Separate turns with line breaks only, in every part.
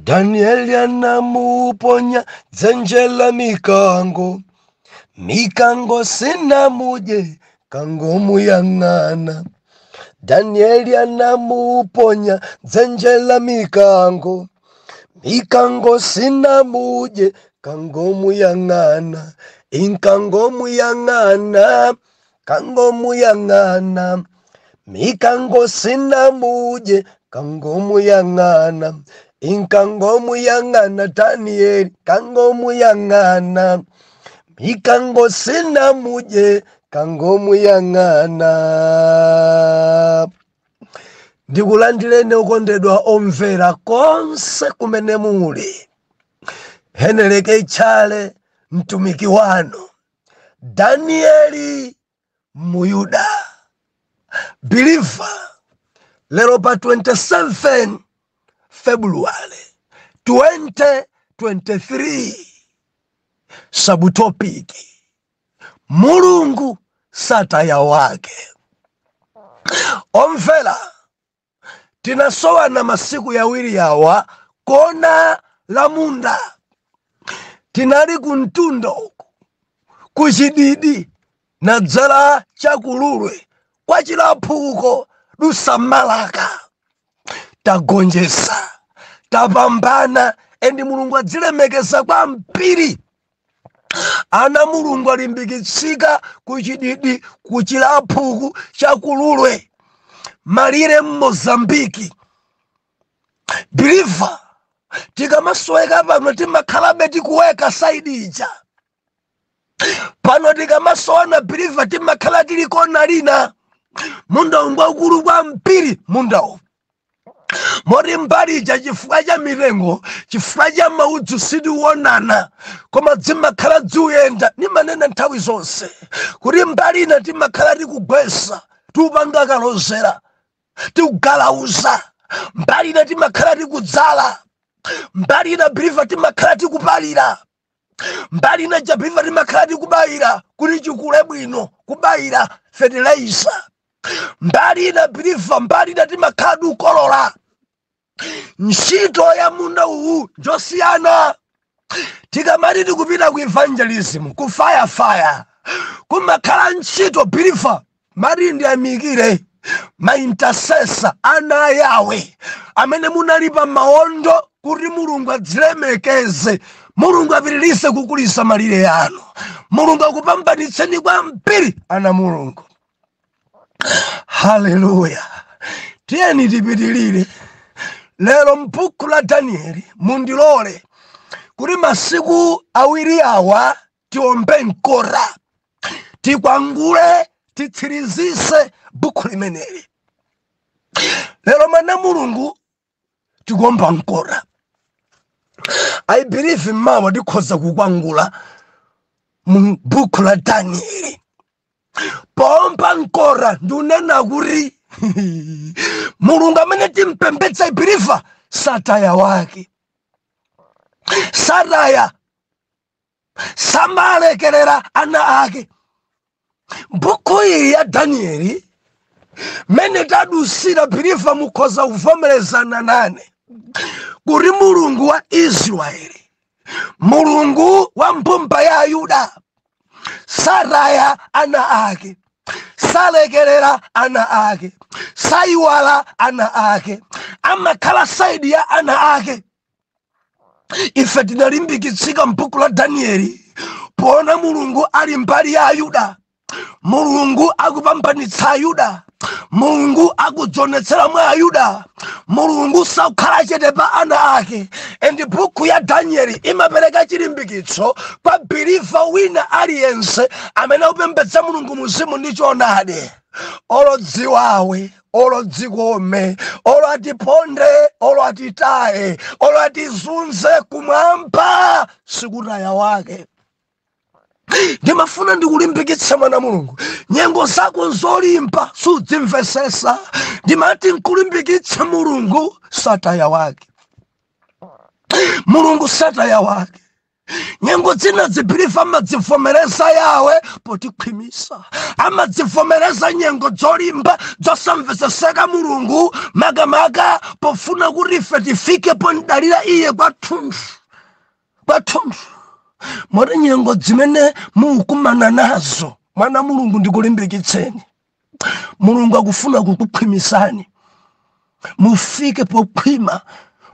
Danieli anamuponya dzenje la mikango, mikango sinamudye, kangomuyang'ana. Danieli anamuponya dzenje la mikango, mikango sinamudye, kangomuyang'ana. Inkangomuyang'ana, kangomuyang'ana, mikango sinamudye, kangomuyang'ana. Inkangomuyang'ana Danieli, kangomuyang'ana, mikango sinamudye, kangomuyang'ana. Ndikulandireni okondedwa omvera konse kumene muli. Heneleke Tchale, mtumiki wanu Danieli Muyuda believer, lero pa 27 February 2023, subtopic: Mulungu sataya wake. Omvera, tinasowana masiku yawiri yawa kona la munda, tinali kumtunda uku kuchididi nadzala chakululwe kwa chilaphuko dusamalaka. Tagonjesa, tapambana, and Mulungu adzilemekeza kwambiri. Ana Mulungu alimbikitsika kuchididi, kuchilaphuku chakululwe, malire Mmozambiki. Believer, tikamasoweka pano timakhalabe tikuweka side ija. Pano tikamasowana, believer, timakhala tili kona lina. Munda ungwaukulu kwambiri mundawu, moti mbali ija chifukwa cha mitengo, chifukwa cha maudzu, sitiwonana, koma dzimakhala dziuyenda. Nimanena nthawi zonse kuti mbali ina timakhala tikugwesa, tikupanga kalozera, tikugalauza. Mbali ina timakhala tikudzala. Mbali ina, believer, timakhala tikupalira. Mbali ina ja, believer, timakhala tikubayira kuti chikule bwino, kubayira fertilizer. Mbali ina, believer, mbali ina timakhala tikukolola. Ntchito ya munda uwu njosiyana. Tikamati tikupita ku evangelism, ku fire fire, kumakhala ntchito. Believer, mati ndiyamikire ma intercessor, ana ayawe amene munali pa maondo kuti Mulungu adzilemekeze, Mulungu apitirize kukulisa malire yanu, Mulungu akupambanitseni kwambiri, ana Mulungu. Haleluya! Tiyeni tipitilire lero m'buku la Danieli. Mundilole kuti masiku awiri awa tiombe mkora, tikwangule, titsirizise buku limeneli. Lero, mana Mulungu, tikuomba mkora. I believe mawa tikhoza kukwangula mu buku la Danieli. Pomba mkora ndiunena kuti Mulungu amene timpembedza, believer, sataya wake, sataya, samalekerera ana ake. Buku iyi ya Danieli, mene tadusira, believer, mukhoza kuvomerezana nane kuti Mulungu wa Israeli, Mulungu wa mbumba ya Yuda, sataya ana ake, salekerera ana ake, sayiwala ana ake, amakhala side ya ana ake. Ife tinalimbikitsika m'buku la Danieli poona Mulungu ali mbali ya Ayuda, Mulungu akupambanitsa Ayuda, Mulungu akudzionetsera mwa Ayuda, Mulungu sakukhala chete pa ana ake. And buku ya Danieli imapereka chilimbikitso kwa believer wina aliyense amene akupembedza Mulungu muzimu ndi choonadi. Olo dziwawe, olo dzikome, olo atiponde, olo atitaye, olo atizunze, kumwamba sikutaya wake. Ndimafuna ndikulimbikitsa, mwana Mulungu, nyengo zako zolimba sudzimvesesa, ndimati nkulimbikitsa, Mulungu sataya wake, Mulungu sataya wake. Nyengo zina zibeliever amadzivomereza yawe potikhwimisa, amadzivomereza nyengo zolimba zosamveseseka Mulungu, makamaka pofuna kuti ife tifike pondalira iye kwathunthu, kwathunthu. Moti nyengo zimene mukumana nazo, mwana Mulungu, ndikulimbikitseni, Mulungu akufuna kukukhwimisani, mufike pokhwima,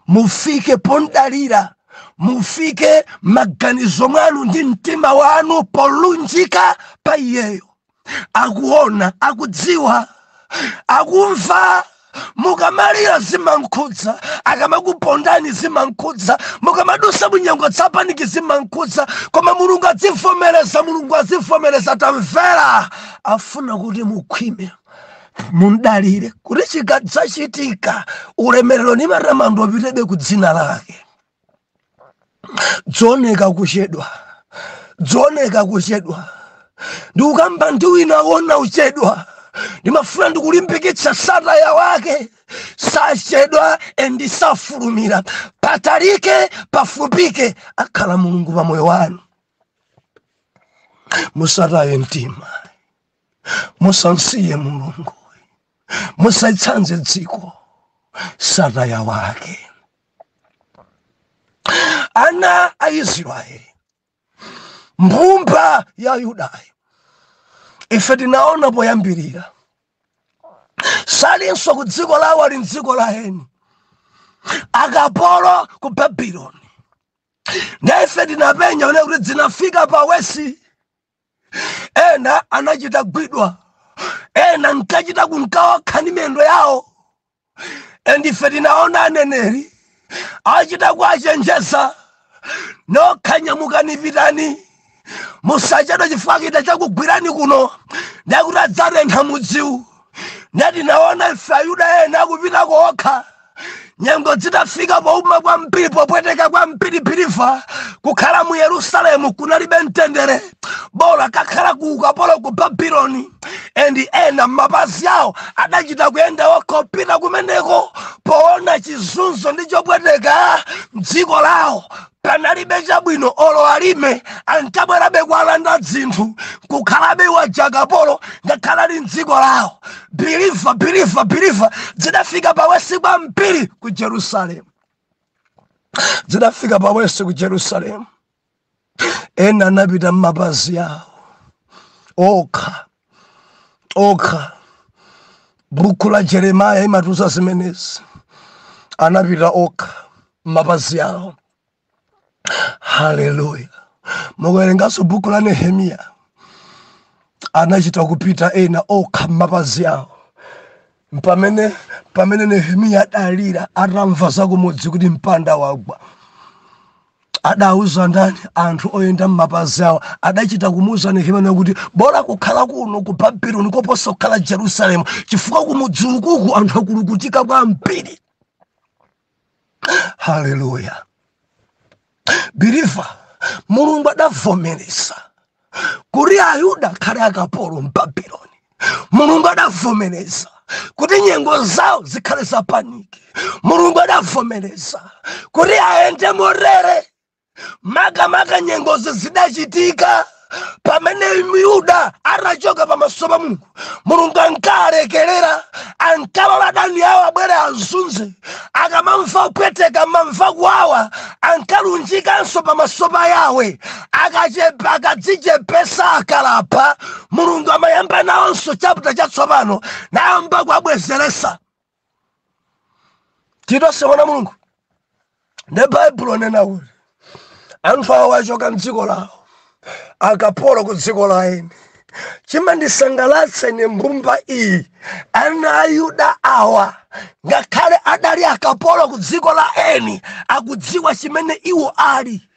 mufike pondalira, mufike maganizo mwanu ndi mtima wanu polunjika pa iyeyo. Akuona, akudziwa, akumva. Mukamalira zimankhudza, akamakupondani zimankhudza, mukamadusa munyengo tsa panic zimankhudza, koma Mulungu adzivomereza, Mulungu adzivomereza. Tamvera, afuna kuti mukhwime, mundalire, kuti chikadzachitika ulemerero ndi matamando apitebe ku dzina lake. Dzoneka kuchedwa, dzoneka kuchedwa, ndikukamba ndi wina wona uchedwa. Ndimafuna ndikulimbikitsa, sataya wake sachedwa and safulumira. Patalike pafupike, akhala Mulungu pa moyo wanu. Musataye mtima, musansiye Mulungu, musatsanze dziko. Sataya wake. Ana a Israeli, mbumba ya Yudayo, ife tinaona poyambirira, salinso ku dziko lawo, ali mdziko la eni, akapolo ku Babuloni. Ndaife tinapenya one kuti zinafika pa worse, ena anachita gwidwa, ena nkachita kunkawakha ndi miyendo yawo. And ife tinaona aneneri achita kuachenjeza, nokha nyamukani, pitani, musachedwe, chifukwa kita chakugwirani kuno ndakuti adzatentha mudziwu. Ndati naona ife Ayuda ena akupita kokha. Nyengo zitafika pouma kwambiri, popweteka kwambiri, believer, kukhala mu Yerusalemu kunalibe mtendere, bola kakhala ku ukapolo ku Babuloni. And ena mapazi awo adachita kuyenda okha kupita kumeneko, poona chizunzo ndi chopweteka mdziko lawo. Panalibe chabwino, olo alime ankabwerabe kualanda dzinthu, kukhalabe wajakapolo ngakhala ali mdziko lawo. Believer, believer, believer, zidafika pa worse kwambiri ku Jerusalemu, zidafika pa worse ku Jerusalemu. Ena anapita m'mapazi awo okha okha. Buku la Jeremaya imatiuza zimenezi, anapita okha m'mapazi awo. Haleluya! Mukuwerenganso buku la Nehemiya, anachita kupita ena okha m'mapazi awo. Pamene Nehemiya adalira atamva zakumudzi kuti mpanda wagwa, adauza ndani? Anthu oyenda m'mapazi awo adachita kumuuza Nehemiya kuti bola kukhala kuno ku Babuloni koposa kukhala Jerusalemu, chifukwa kumudzi ukuku anthu akulukutika kwambiri. Haleluya! Believer, Mulungu adavomereza kuti Ayuda akhale akapolo m'Babuloni. Mulungu adavomereza kuti nyengo zawo zikhale za panic. Mulungu adavomereza kuti ayende morere. Makamaka nyengozo zidachitika pamene Yuda atachoka pamaso pa Mulungu. Mulungu ankalekerera, ankalola adani awo abwere azunze. Akamamva kupweteka, mamva kuwawa, ankalunjikanso pamaso pa Yawe. Akachepa, akadzichepesa, akalapa, Mulungu amayamba nawonso chapter chatsopano, nayamba kuabwezeresa. Titose mwana Mulungu, ndi Baibulo nena kuti anthu awo achoka mdziko lawo, akapolo ku dziko la eni. Chimandisangalatsa ine mbumba iyi, ana a Yuda awa, ngakhale adali akapolo ku dziko la eni, akudziwa chimene iwo ali.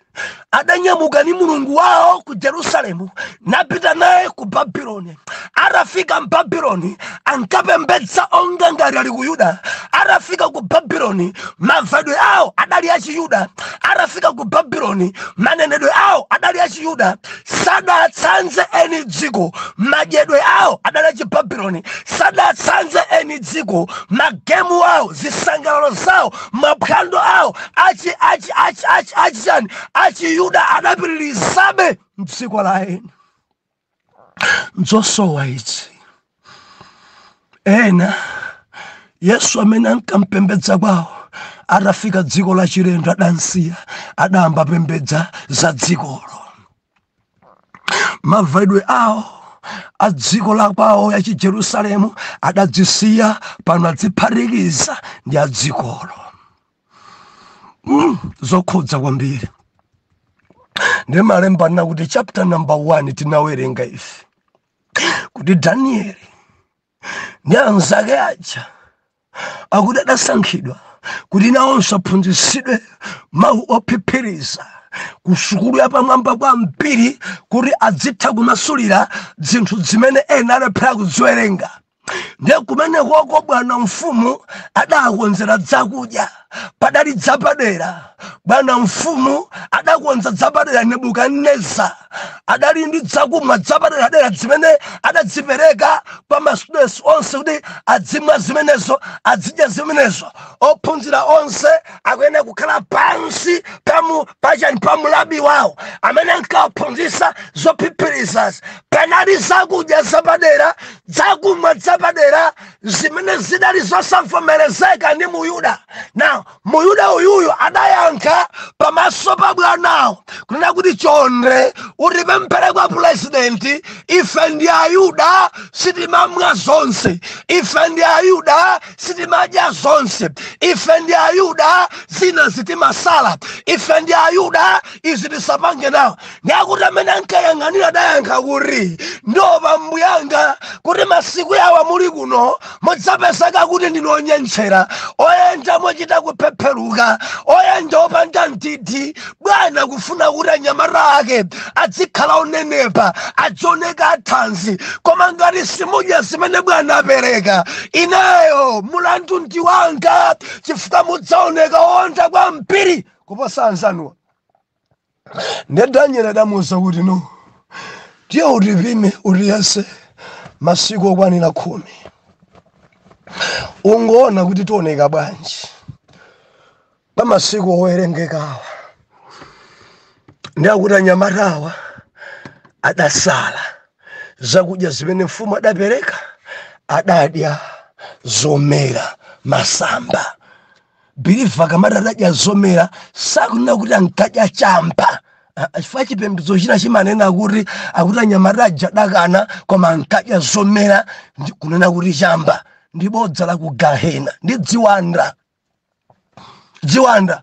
Adanyamuka ni Mulungu wawo ku Jerusalemu napita naye ku Babuloni. Atafika m'Babuloni ankapembedza onga ngati ali ku Yuda. Atafika ku Babuloni mavadwe awo adali achiyuda. Atafika ku Babuloni manenedwe awo adali achiyuda. Sadatsanze eni dziko. Madyedwe awo adali achibabuloni. Sadatsanze eni dziko. Magemu awo, zisangalalo zawo, maphwando awo achi achi achi achi achichani Achiyuda adapitirizabe mdziko la eni. Nzosowa izi. Ena Yesu amene ankampembedza kwawo, atafika dziko la chilendo adansiya, adayamba pembedza za dzikolo. Mavalidwe awo a dziko la kwawo ya Chijerusalemu adadzisiya, pano adziphatikiza ndi a dzikolo. Zokhudza kwambiri. Ndi malemba anena kuti chapter number 1 tinawerenga ife kuti Danieli ndi anzake aja akuti adasankhidwa kuti nawonso aphunzitsidwe mawu ophiphiriza ku sukulu yapamwamba kwambiri, kuti adzitha kumasulira zinthu zimene ena alephera kuziwerenga. Ndiye kumenekoko bwana mfumu adakonzera zakudya, padali dzapadera. Bwana mfumu adakonza dzapadera, Nebukadineza adali ndi dzakumwa dzapaderadera zimene adadzipereka kwa ma students onse kuti adzimwa zimenezo, adzidya zimenezo. Ophunzira onse akuyenera kukhala pansi pamu pachani, pamulabi wawo amene ankawaphunzitsa zophiphirizazi. Panali zakudya zapadera, zakumwa zapadera zimene zidali zosavomerezeka ndi Muyuda. Na Muyuda uyuyu adayankha pamaso pa bwanawo kunena kuti, "Chonde utipemphere kwa purezidenti, ife ndi Ayuda, sitimamwa zonse, ife ndi Ayuda, sitimadya zonse, ife ndi Ayuda, zina zitimasala, ife ndi Ayuda, izi tisapange nawo." Ndiakuti amene ankayang'anira adayankha kuti, "Ndiopa mbuyanga kuti masiku yawa muli kuno mudzapezeka kuti ndinu onyenchera, oyenda mochita kuphepheruka, oyenda opanda mtiti. Bwana kufuna kuti anyamata ake adzikhala onenepa, adzioneka athanzi, koma ngati simudya zimene bwana apereka, ineyo mulandu ndi wanga, chifukwa mudzaoneka owonda kwambiri kuposa anzanuwa." Ndiye Daniel adamuwuza kuti, "No, tiye utipime, utiyese masiku okwanira 10, ungoona kuti tioneka bwanji pa masiku owerengekawa." Ndi akuti anyamatawa adasala zakudya zimene mfumu adapereka, adadya zomera, masamba. Believer, kamati adadya zomera, sakunena kuti ankadya champa. Chifukwa chipembedzo china chimanena kuti akuti anyamata aja adakana koma ankadya zomera, kunena kuti chamba. Ndi bodza la ku gahena, ndi dziwanda, dziwanda.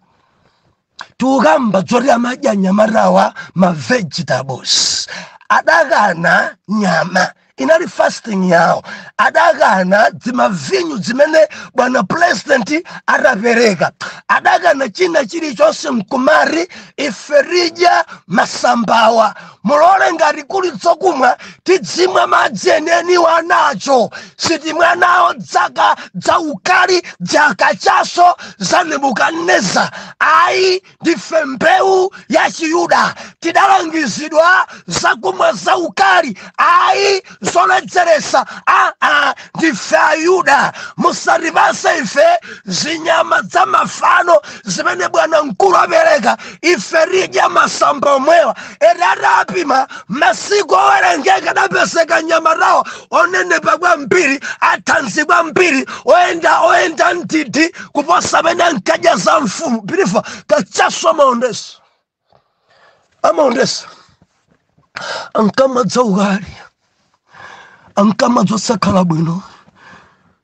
Tikukamba zoti amadya anyamatawa ma vegetables, adakana nyama, inali fasting yawo. Adakana dzimavinyu zimene bwana president atapereka, adakana china chilichonse, mkumari, "Ife tidya masambawa, mulole ngati kuli zokumwa tidzimwa madzi eneniwa nacho, sitimwa nawo dzaka dzaukali dzakachaso za Nebukadneza ayi. Ndife mbewu ya Chiyuda, tidalangizidwa zakumwa zaukali ayi, zoledzeretsa aa, ndife Ayuda, musatipase ife zinyama za mafano zimene bwana mkulu apereka, ife tidya masamba omwewa." Eri atapima masiku owerengeka, adapezeka nyamatawo onenepa kwambiri, athanzi kwambiri, oyenda oyenda mtiti kuposa amene ankadya za mfumu. Believer, kachaso amaondesa, amaondesa. Ankamadza ukali, ankamadza osakhala bwino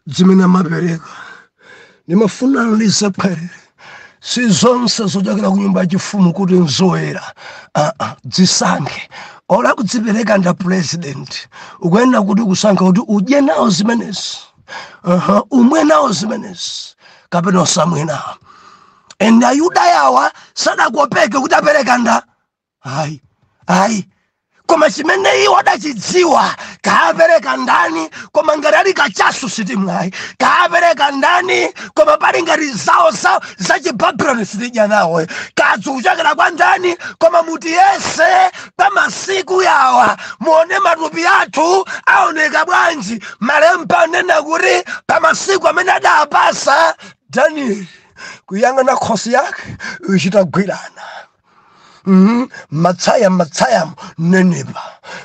zimene amapereka. Ndimafuna lizephwerere, si zonse zochokera ku nyumba yachifumu kuti nzoyera. Aa, dzisankhe. Ola kudzipereka nda president, ukuyenera kuti kusankha kuti udye nawo zimenezi, umwe nawo zimenezi, kapena usamwe nawo. Ende Ayuda yawa sadakopeke kuti apereka nda, ayi, ayi, koma chimene iwo adachidziwa, kaapereka ndani, koma ngati ali kachasu sitimwayi, kaapereka ndani, koma pali ngati zawo zawo zachibabuloni sitidya nawo, kadzi kuchokera kwa ndani, koma mutiyese pa masiku yawa, muone matupi athu aoneka bwanji. Malemba anena kuti pa masiku amene adapasa Danieli, kuyang'ana khosi yake ichitagwirana. Matsaya matsayamo nenepa,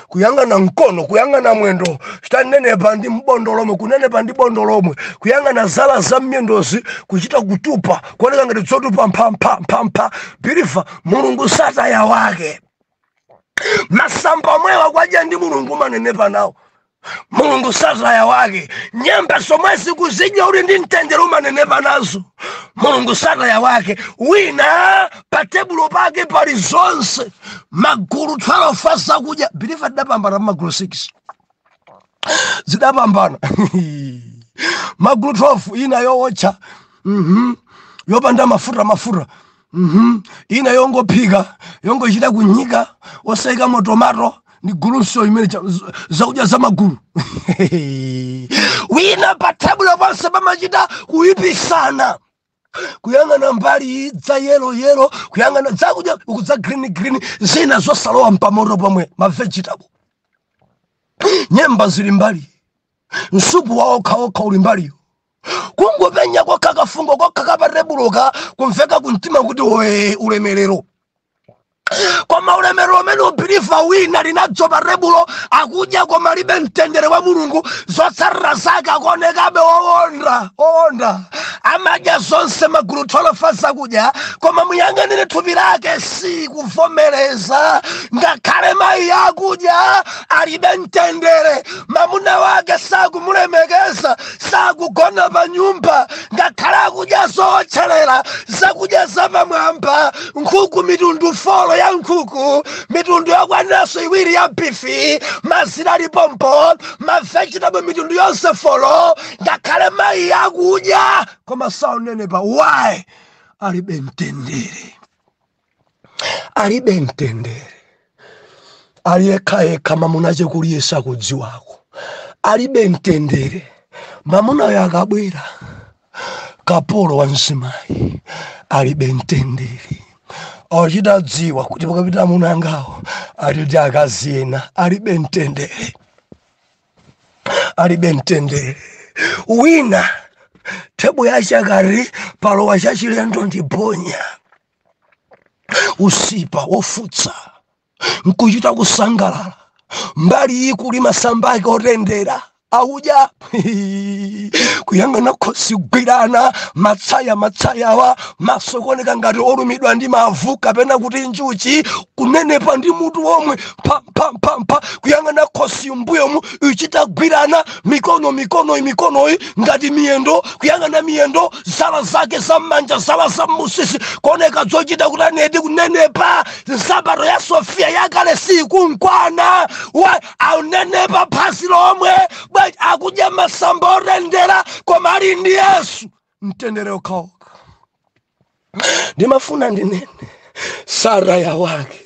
kuyang'ana mkono, kuyang'ana mwendo, chitanenepa ndi mbondo lomwe, kunenepa ndi bondo lomwe, kuyang'ana zala za myendozi kuchita kutupa, kuoneka ngati zotupa mphamphamphampha. Believer, Mulungu sataya wake. Masamba omwewa kwadya ndi Mulungu manenepa nawo. Mulungu sataya wake. Nyemba zomwe zikuzidya uli ndi mtendere umanenepa nazo. Mulungu sataya wake. Wina pa tebulo pake pali zonse, magulu 12 zakudya. Believer, tidapambana magulu 6, zidapambana magulu 12. Ina yowotcha, yopanda mafuta mafuta, Ina yongophika, yongochita kunyika, osayikamo tomato, ndi gulunso imene zakudya za magulu. Wina pa tebulo ponse pamachita kuyipisana, kuyang'ana mbali za yellow yellow, kuyang'ana zakudya uku za green green, zina zosalowa mpamoto pomwe, ma vegetable. Nyemba zili mbali, msupu wa okhaokha uli mbaliyo. Kungopenya kokha kafungo kokha kapatebuloka, kumveka kumtima kuti we ulemerero. Koma ulemerero umene, believer, wina linadzo patebulo, akudya koma libe mtendere wa Mulungu. Zotsatira zake akuonekabe owonda owonda. Amadya zonse magulu 12 zakudya, koma muyang'anire thupi lake, si kuvomereza. Ngakhale mayi akudya, alibe mtendere. Mamuna wake sakumulemekeza, sakugona pa nyumba. Ngakhale akudya zowotcherera, zakudya zapamwamba, nkhuku mitundu 4 ya nkhuku, mitundu yokwaniranso 2 ya beef, mazira alipompo, ma vegetable mitundu yonse 4, ngakhale mayi akudya koma saunenepa. Why? Alibe mtendere, alibe mtendere. Ali yekhayekha, mamuna chekuliye sakudziwako, alibe mtendere. Mamunayo akabwera, kapolo wa mzimayi, alibe mtendere. Ochitadziwa kuti pakapita amuna angawo ali ndi akazi ena, alibe mtendere, alibe mtendere. Wina table yachakari palowa chachilendo ndiponya usipa wofutsa, nkuchita kusangalala. Mbali iyi kuli masamba ake otendera, audya, kuyang'ana khosi kugwirana matsaya matsayawa, maso kuoneka ngati olumidwa ndi mavu kapena kuti njuchi, kunenepa ndi mutu omwe phamphamphampa, kuyang'ana khosi mbuyomu ichitagwirana, mikono mikono mikonoyi ngati miyendo, kuyang'ana miyendo, zala zake zam'manja, zala zam'musisi kuoneka zochita kuti aneti kunenepa. Nsapato ya Sofia yakale sikunkwana wa aunenepa phasi lomwe. Bwa akudya masamba otendera, koma ali ndi Yesu mtendere okhaokha. Ndimafuna ndinene, sataya wake.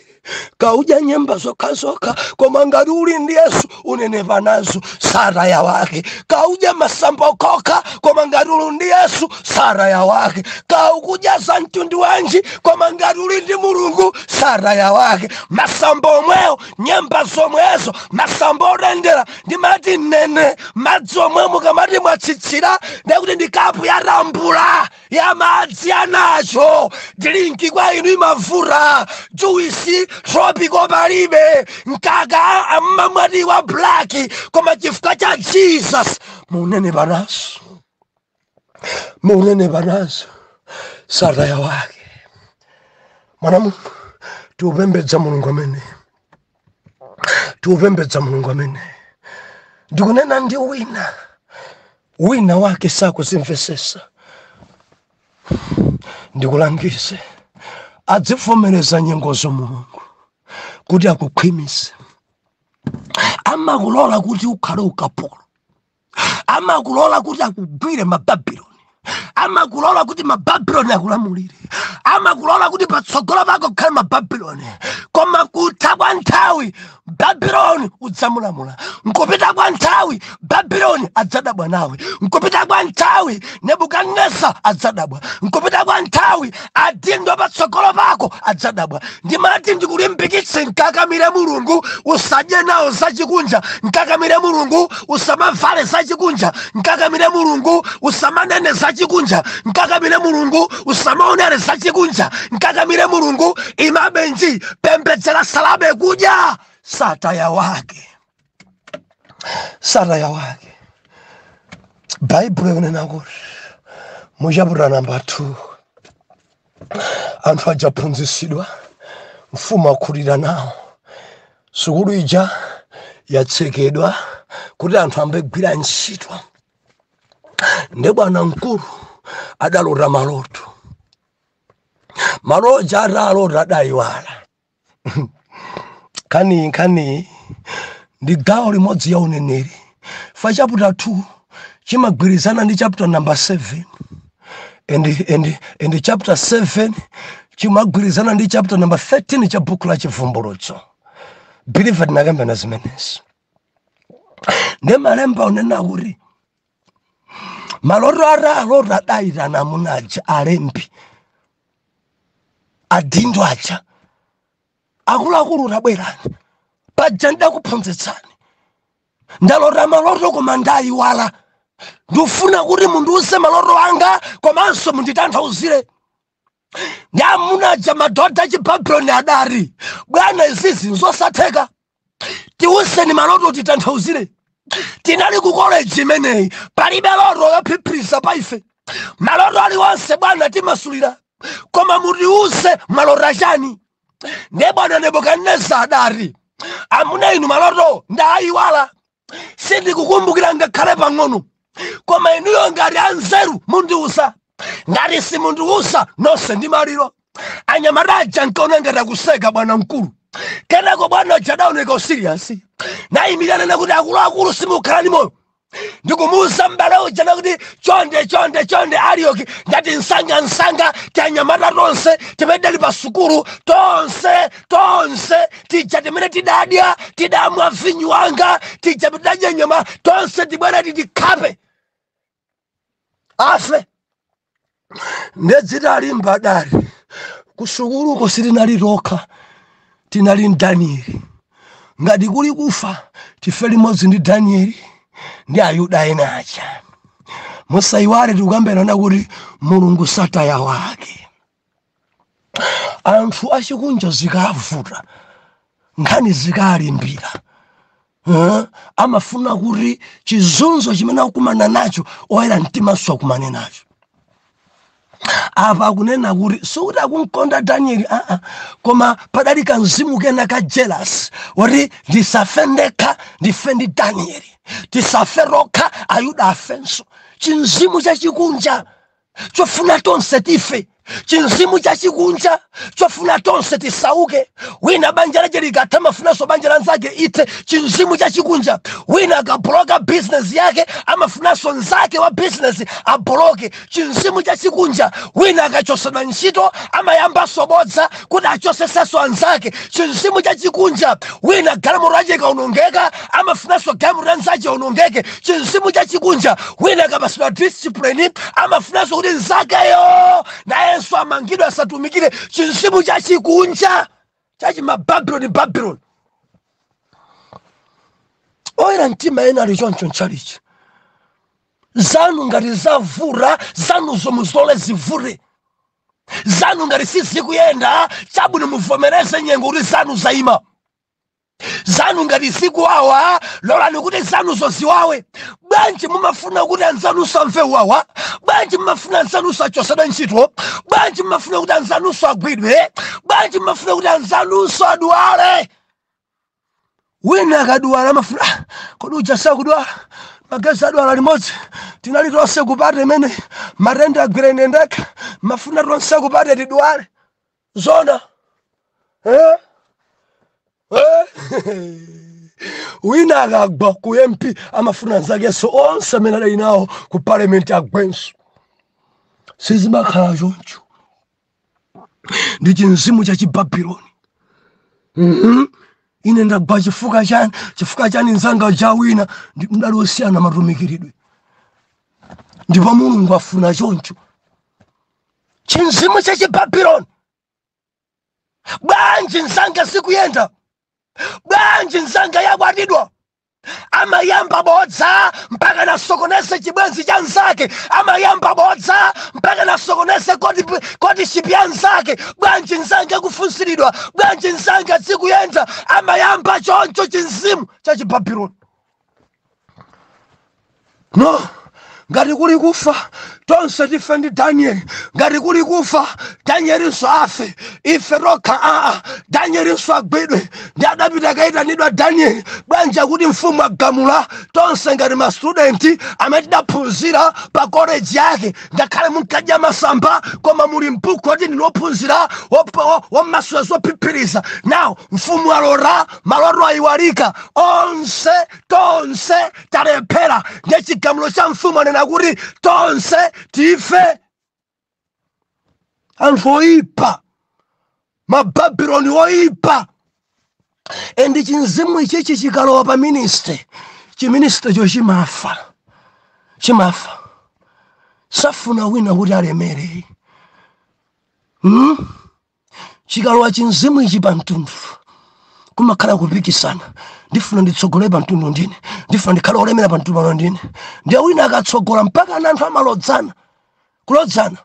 Kaudya nyemba zokhazokha, koma ngati uli ndi Yesu unenepa nazo. Sataya wake. Kaudya masamba okhaokha, koma ngati uli ndi Yesu sataya wake. Kaukudya za mtundu wanji, koma ngati uli ndi Mulungu sataya wake. Masamba omwewo, nyemba zomwezo, masamba otendera, ndimati nene madzi omwe mukamati mwatsitsira, ndekuti ndi kapu ya tumbler ya madzi anacho. Drink kwa inu imavura, juice tropical palibe, mkaka amamwati wa black, koma chifukwa cha Jesus munene panaso, munene panaso. Sataya wake. Mwanamu, tiupembedza Mulungu amene, tiupembedza Mulungu amene ndikunena ndi wina, wina wake sakuzimvesesa. Ndikulangize, adzivomereza nyengozo Mulungu kuti akukhwimise. Amakulola kuti ukhale ukapolo, amakulola kuti akugwire Mababuloni, amakulola kuti Mababuloni akulamulire, amakulola kuti patsogolo pako kukhale Mababuloni, koma kutha kwa nthawi Babuloni udzamulamula. Nkupita kwa nthawi Babuloni adzadabwa nawe. Nkupita kwa nthawi Nebukadneza adzadabwa. Nkupita kwa nthawi adindo patsogolo pako adzadabwa. Ndimati ndikulimbikitse, nkakamire Mulungu, usadye nawo zachikunja. Nkakamire Mulungu, usamavale zachikunja. Nkakamire Mulungu, usamanene zachikunja. Nkakamire Mulungu, usamaonere zachikunja. Nkakamire Mulungu, imabenji pembedzera salabe kudya sataya wake, sataya wake. Baibulo ikunena kuti mu chapter number 2 anthu ajaphunzitsidwa, mfumu akhulira nawo, sukulu ija yatsekedwa kuti anthu ambegwira ntchito. Ndi bwana mkulu adalota maloto. Maloto atalota adayiwala. Nkhani ndi gawo limodzi ya uneneri fa chapter 2 chimagwirizana ndi chapter number 7 and chapter 7 chimagwirizana ndi chapter number 13 cha buku la Chivumbulutso. Believer, tinakambena zimenezi. Ndi malemba unena kuti maloto atalota adayitana amuna aja, alembi, adindo aja, akuluakulu, tabwerani paja ndakuphunzitsani. Ndalota maloto koma ndayiwala. Ndifuna kuti mundiuze maloto anga komanso munditanthauzire. Ndi amuna aja, madhodha achibabuloni, adati, "Bwana, izizi nzosatheka. Tiuzeni maloto titanthauzire. Tinali ku koleji imeneyi, palibe loto yophiphiritsa pa ife. Maloto aliwonse, bwana, timasulira, koma mutiuze maloto achani?" Ndiye bwana Nebukadineza adati, "Amuna inu, maloto ndayiwala, sindikukumbukira ngakhale pang'ono. Koma inuyo ngati anzeru mundiuza. Ngati simundiuza, nonse ndi maliro." Anyamata aja nkaona ngati akuseka bwana mkulu. Kenako bwana aja adaoneka serious, nayimirana kuti, "Akuluakulu, simukhala ndi moyo." Ndikumuuza m'bale uja nakuti, "Chonde, chonde, chonde, Ariyoki, ndati msanga msanga tianyamata tonse timene tidali pa sukulu, tonse tonse tija timene tidadya, tidamwa vinyu wanga, tija tidadya nyama, tonse tibwere titikhape afe." Ndedzitalimba dali kusukuluko sitinali tokha, tinali ndi. Ngati kuli kufa, tife limodzi ndi Danieli ndi Ayuda ena aja. Musayiwale, tikukambirana kuti Mulungu sataya wake. Anthu achikunja zikavuta, nkhani zikalimbira, amafuna kuti chizunzo chimene akukumana nacho oyera mtimanso akumane nacho. Apa akunena kuti sikuti akunkonda Danieli, aa, koma padali kamzimu kena ka jealous woti ndisafe ndekha, ndife ndi Danieli, tisafe rokha, Ayuda afenso. Chinzimu chachikunja chofuna tonse tife, chinzimu chachikunja chofuna tonse tisauke. Wina banja lache likatha, amafunanso banja lanzake ite. Chinzimu chachikunja. Wina akaboloka business yake, amafunanso nzake wa business aboloke. Chinzimu chachikunja. Wina akachosedwa ntchito, amayambanso bodza kuti achosesenso anzake. Chinzimu chachikunja. Wina galimoto yache ikaonongeka, amafunanso galimoto ya nzache aonongeke. Chinzimu chachikunja. Wina akapasidwa discipline, amafunanso kuti nzakeyo nayenso amangidwe, asatumikire. Chinzimu chachikunja chachimababuloni, Babuloni. Oyera mtima ena ali choncho ntchalichi. Zanu ngati zavura, zanuzo muzole zivure. Zanu ngati sizikuyenda, chabwino, muvomereze nyengo kuti zanu zayima. Zanu ngati zikuwawa, lolani kuti zanuzo ziwawe. Bwanji mumafuna kuti anzanunso amve wawa? Bwanji mumafuna anzanunso achosedwe ntchito? Bwanji mumafuna kuti anzanunso agwidwe? Bwanji mumafuna kuti anzanunso adwale? Wina akadwala amafuna, "Ah, kodi uja sakudwala? Magezi adwala limodzi, tinali tonse kupate imene matenda agwira ine ndekha. Mafuna tonse kupate tidwale zona, eh? Eh? Wina akagwa ku MP, amafuna nzakenso onse amene adali nawo ku parliament agwenso. Sizimakhala choncho, ndi chinzimu cha Chibabuloni. Ine ndagwa chifukwa chani? Chifukwa chani nzanga jawina? Mdali osiyana matumikiridwe, ndipo Mulungu afuna choncho. Chinzimu chachibabuloni. Bwanji nzanga sikuyenda? Bwanji nzanga yakwatidwa? Amayamba bodza mpaka nasokonese chibwenzi cha nzake, amayamba bodza mpaka nasokonese courtship ya nzake. Bwanji nzanga kufunsiridwa? Bwanji nzanga sikuyenda? Amayamba choncho chinzimu cha chibabuloni. No, ngati kuli kufa, tonse tife ndi Danieli. Ngati kuli kufa, Danielinso afe, ife tokha aa, Danielinso agwidwe. Ndi adapita kayitanidwa Danieli. Bwanja kuti mfumu agamula tonse ngati ma student amene tidaphunzira pa college yake, ngakhale munkadya masamba, koma muli mbuku oti ndinophunzira wammasula zophiphiriza. Now mfumu alora, maloto ayiwalika, onse tonse talephera. Ndiye chigamulo cha mfumu anena kuti tonse tife. Anthu oyipa, mababuloni oyipa. And chinzimu ichichi chikalowa pa ministry, chi ministry cho chimafa, chimafa. Safuna wina kuti alemere, Chikalowa chinzimu ichi pa mtundu, kumakhala kupikisana. Ndifuna nditsogole pa mtundu ndine, ndifuna ndikhale olemera pa mtundu pano ndine. Ndiye wina akatsogola, mpaka ana anthu amalodzana, kulodzana.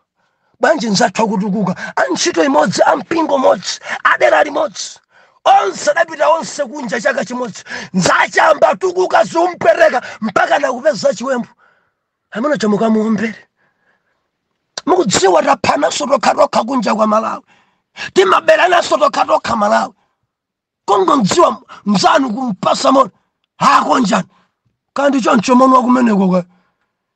Bwanji nzathu akutukuka, antchito imodzi, ampingo umodzi, adera limodzi, onse adapita onse kunja chaka chimodzi, nzachamba tukuka zimpereka, mpaka nakupeza chiwembu amene chamukamuombere. Mukudziwa taphanaso tokhatokha kunja kwa Malawi, timaberananso tokhatokha Malawi. Kungomdziwa mzanu kumpasa moni, akonjani kandi choncho moni wakumeneko ka.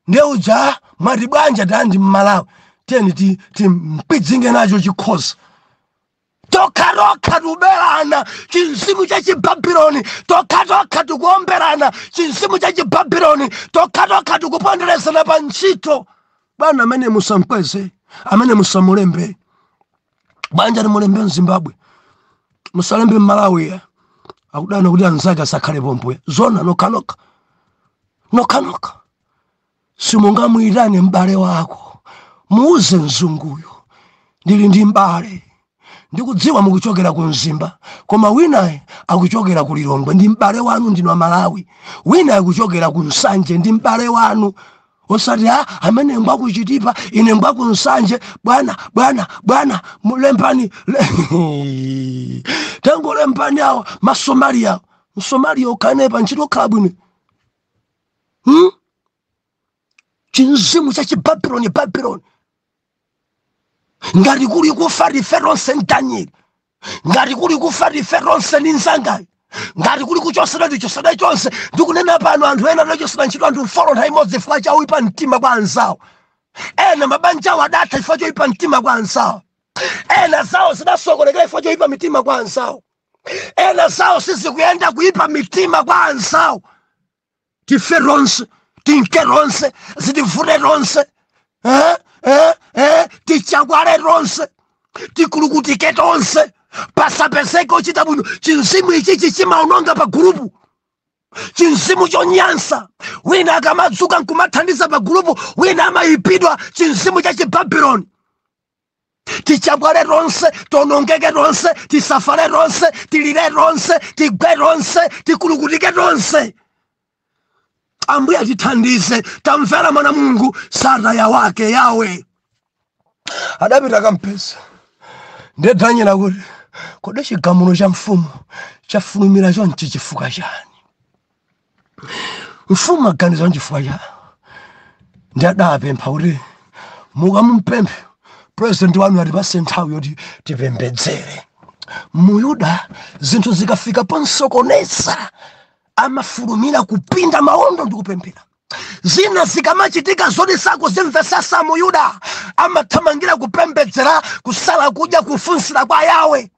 Ndiye uja mwati bwanja tandi mmalawi, tiyeni timpidzinge nacho chikhoza. Tokhatokha tikuberana, chinzimu cha chibabuloni. Tokhatokha tikuomberana, chinzimu cha chibabuloni. Tokhatokha tikuponderezana pa ntchito. Bwana amene musamkweze, amene musamulembe. Bwanja limulembe mZimbabwe, musalembe mMalawi. Akudana kuti anzake asakhale pompoya. Zona nokhanokha, nokhanokha simungamuyitane m'bale wako. Muuze mzunguyo, ndili ndi m'bale, ndikudziwa mukuchokera ku Mzimba, koma winaye akuchokera ku Lilongwe, ndi m'bale wanu, ndinu Amalawi. Wina akuchokera ku Nsanje, ndi m'bale wanu. Osati a amene ngwakuchitipa, ine ngwaku Nsanje. Bwana, bwana, bwana, mulembani, tangolembani awo Masomalia. Msomalia ukhane pa ntchito okhala bwino, Chinzimu cha chibabuloni, Babuloni. Ngati kuli kufa, tife tonse Danieli. Ngati kuli kufa, tife tonse ndi nzangayo. Ngati kuli kuchosera, tichosera chonse. Ndikunena pano, anthu ena adachosera ntchito anthu 4 nthawi imodzi chifukwa cha uyipa mtima kwa anzawo. Ena mabanja awo adatha chifukwa choyipa mtima kwa anzawo. Ena zawo zidasokonekera chifukwa choyipa mitima kwa anzawo. Ena zawo sizikuyenda, kuyipa mitima kwa anzawo. Tife tonse, tinke tonse, zitivute tonse, Tichakwale tonse, tikulukutike tonse, pasapezeke ochita bwino. Chinzimu ichichi chimaononga pa group, chinzimu chonyansa. Wina akamadzuka nkumathandiza pa group, wina amayipidwa. Chinzimu cha chibabuloni. Tichapwale tonse, tonongeke tonse, tisafale tonse, tilire tonse, tigwe tonse, tikulukutike tonse. Ambuye atithandize. Tamvera mwana, Mulungu sataya wake yawe. Adapita kampesa. Ndiye Daniel akuti, kodi chigamulo cha mfumu chafulumira chonchi chifukwa chani? Mfumu aganiza chifukwa chani? Ndi adapempha kuti mukamumpemphe president wanu atipase nthawi yoti tipembedzere. Muyuda zinthu zikafika ponsokoneza, amafulumira kupinda maondo ndi kupemphera. Zina zikamachitika zoti sakuzimvesesa, Muyuda amathamangira kupembedzera, kusala kudya, kufunsira kwa Yawe.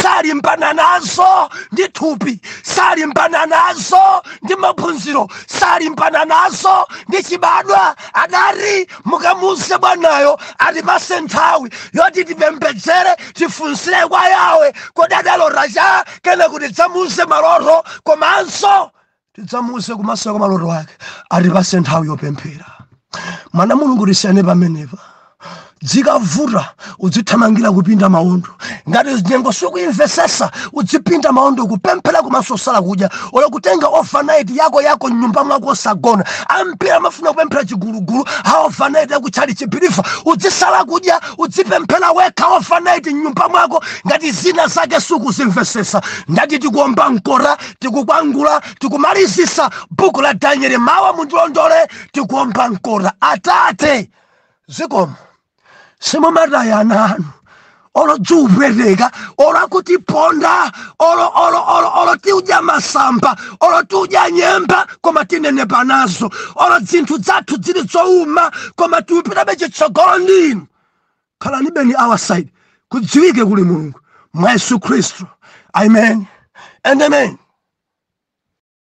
Salimbana nazo ndi thupi, salimbana nazo ndi maphunziro, salimbana nazo ndi chibadwa. Adati mukamuze bwanayo atipase nthawi yoti tipembedzere, tifunsire kwa Yawe kodi adalota cha, kena kuti tidzamuze maloto komanso tidzamuze kumaso kwa maloto ake. Atipase nthawi yopemphera. Mwana Mulungu, tisiyane pamenepa. Dzikavuta udzithamangira kupinda mawondo. Ngati nyengo sikuimvesesa, udzipinda mawondo, kupemphera komanso sala kudya, olo kutenga overnight yako yako mnyumba mwako osagona. Ampira amafuna kupemphera chigulugulu, ha overnight yakutchali chibirifa. Udzisala kudya, udzipemphera wekha overnight mnyumba mwako ngati zina zake sukuzimvesesa. Ndati tikuomba mkora, tikukwangula, tikumalizisa buku la Danieli. Mawa mundilondole, tikuomba mkora. Atate, zikomo, simumataya ana anu, olo dziupweteka, olo akutiponda, olo tiudya masamba, olo tiudya nyemba, koma tinenepa nazo, olo dzinthu zathu zili zowuma, koma tiupitabe chitsogolo ndinu. Khalani beni our side, kudziwike kuli Mulungu mwa Yesu Khristu. Amen and amen.